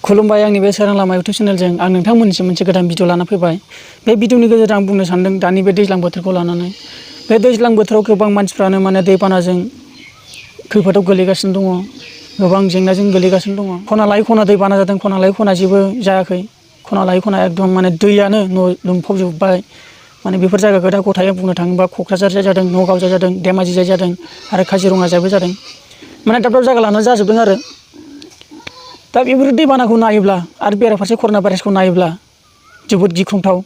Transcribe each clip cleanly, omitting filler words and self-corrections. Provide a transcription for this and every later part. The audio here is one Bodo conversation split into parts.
खुलुमबाय आंनि बे सोरां लामा इउटुब चेनेलजों आं नोंथांमोननिसिम मोनसे गोदान भिडिअ लाना फैबाय। बे भिडिअनि गेजेरजों आं बुंनो सानदों दानि बे दैज्लां बोथोरखौ लानानै। बे दैज्लां बोथोराव गोबां मानसिफ्रानो दैबानाजों खैफोदाव गोलैगासिनो दङ, गोबां जेंनाजों गोलैगासिनो दङ। खना लायै खना दैबाना जादों, खना लायै खना जेबो जायाखै। खना लायै खना एकदम दैयानो न' लोमफावजोब्बाय। बेफोर जायगाखौ दा गथायै बुंनो थाङोबा क'क्राझार जाय जादों, नगाव जाय जादों, धेमाजि जाय जादों आरो काजिरङा जायबो जादों। दाब दाब जायगा लानानै जाजोबदों आरो। दा बेफोर दैबानाखौ नायोब्ला आरो बेराफारसे कर'ना भाइरासखौ नायोब्ला जोबोद गिख्रंथाव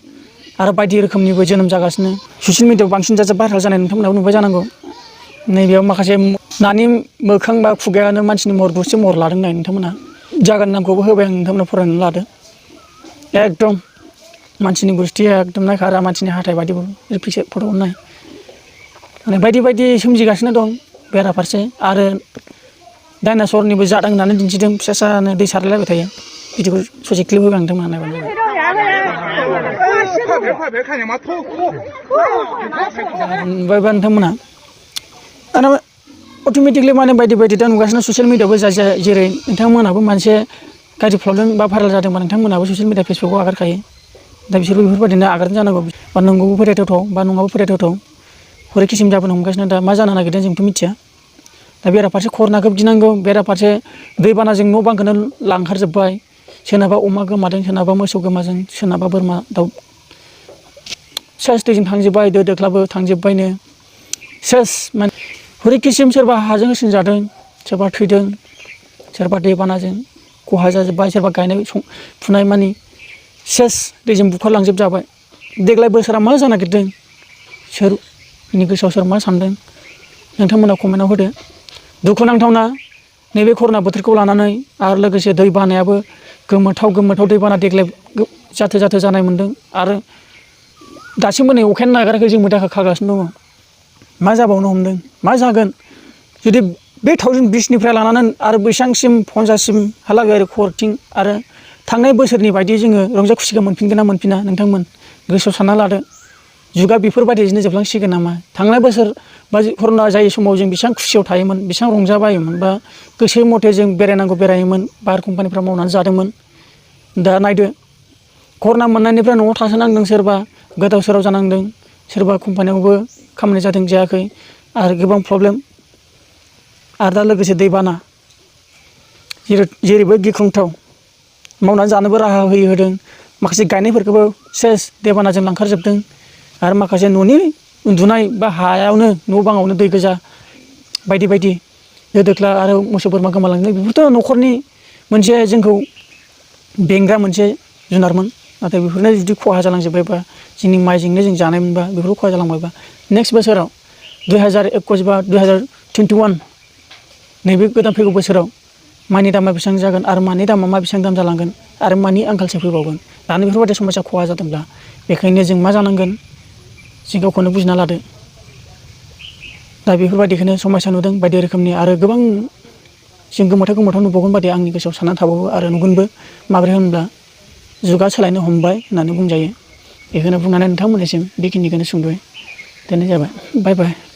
आरो बायदि रोखोमनिबो जोनोम जागासिनो। ससियेल मिडियाआव बांसिन भाइरेल जानाय नोंथांमोनाबो नुबाय जानांगौ। नैबेयाव माखासे नानि मोखां बा खुगायानो मानसिनि महर गुसे महर लादों होननाय नोंथांमोना। जायगानि नामखौबो होबाय आं नोंथांमोना फरायनानै लादो। एकदम मानसिनि गुस्थिया एकदम नायखारा मानसिनि हाथाय बायदि पिक्सार फट'आव नाय। बायदि बायदि सोमजिगासिनो दं बेराफारसे आरो डाइनासरनिबो जादों होननानै दिन्थिदों। फिसा फिसानो दै सारलायलायबाय थायो। बिदिखौ ससे क्लिप होबाय नोंथांमोना नायबानो जाबाय। नोंथांमोना अट'मेटिकलि बायदि बायदि दा नुगासिनो ससियेल मिडियाआवबो जेरै नोंथांमोनाबो मोनसे गाज्रि प्रब्लेम बा भाइरेल जादोंबा नोंथांमोनाबो ससियेल मिडिया फेसबुकआव आगारखायो। दा बिसोरबो बेफोरबायदिनो आगारदों जानांगौ। बा नंगौबो फोथायथावथाव बा नङाबो फोथायथावथाव हरै किसिम जाबोनो हमगासिनो। दा मा जानो नागिरदों जोंथ' मिथिया। दा बेराफारसे कर'नाखौ गिनांगौ, बेराफारसे दैबानाजों न' बांखौनो लांखारजोब्बाय। सोरनाबा अमा गोमादों, सोरनाबा मोसौ गोमादों, सोरनाबा बोरमा दाउ सेस दैजों थांजोब्बाय। दो दोख्लाबो थांजोब्बायनो सेस। हरै किसिम सोरबा हाजों होसिनजादों, सोरबा थैदों, सोरबा दैबानाजों खहा जाजोब्बाय, सोरबा गायनाय फुनाय सेस दैजों बुखारलांजोबजाबाय। देग्लाय बोसोरा मा जानो नागिरदों, सोरनि गोसोआव सोर मा सानदों नोंथांमोना कमेन्टआव होदो। दुखुनांथावना नैबे कर'ना बोथोरखौ लानानै आरो लोगोसे दै बानायाबो गोमोथाव दैबाना देग्लाय जाथो जानाय मोन्दों। आरो दासिमबो नै अखायानो नागाराखै, जोंबो दाखा खागासिनो दङ। मा जाबावनो हमदों, मा जागोन जुदि बे 1020निफ्राय लानानै आरो बैसांसिम 50सिमहालागै आरो खरथिं आरो थांनाय बोसोरनि बायदि जोङो रंजा खुसिखौ मोनफिनगोन ना मोनफिना नोंथांमोन गोसोआव सानना लादो। जुगा बेफोरबायदिनो जोबलांसिगोन नामा? थांनाय बोसोर बा कर'ना जायै समाव जों बेसेबां खुसियाव थायोमोन, बेसेबां रंजाबायोमोन बा गोसो मथे जों बेरायनांगौ बेरायोमोन, बाहेर कम्पानिफ्राव मावनानै जादोंमोन। दा नायदो कर'ना मोननायनिफ्राय न'आव थासोनांदों, सोरबा गोदाव सोराव जानांदों, सोरबा कम्पानियावबो खामानि जादों जायाखै आरो गोबां प्रब्लेम। आरो दा लोगोसे दैबाना जेरैबो गिख्रंथाव, मावनानै जानोबो राहा होदों। माखासे गायनायफोरखौबो सेस दैबानाजों लांखारजोबदों। आरो माखासे न'नि उन्दुनाय बा हायावनो न' बाङावनो दै गोजा बायदि बायदि दो दोख्ला आरो मोसौ बोरमा गोमालांदों। बेफोरथ' न'खरनि मोनसे जोंखौ बेंग्रा मोनसे जुनारमोन। नाथाय बेफोरनो जुदि खहा जालांजोब्बायबा, जोंनि माइजोंनो जों जानाय मोनबा बेफोरखौ खहा जालांबायबा, नेक्स्ट बोसोराव 2021 बा 2021 नैबे गोदान फैगौ बोसोराव माइनि दामा बेसेबां जागोन आरो मानि दामा बेसेबां दाम जालांगोन आरो मानि आंखालसो फैबावगोन। दानो बेफोरबायदि समस्या खहा जादोंब्ला बेखायनो जों मा जानांगोन, जों गावखौनो बुजिना लादो। दा बेफोरबायदिखौनो समस्या नुदों बायदि रोखोमनि आरो गोबां जों गोमोथाव नुबावगोन बायदि आंनि गोसोआव साननानै थाबावो आरो नुगोनबो। माबोरै होनब्ला जुगा सोलायनो हमबाय होननानै बुंजायो। बेखौनो बुंनानै नोंथांमोननिसिम बेखिनिखौनो सुंद'यै दोननाय जाबाय। बाय बाय।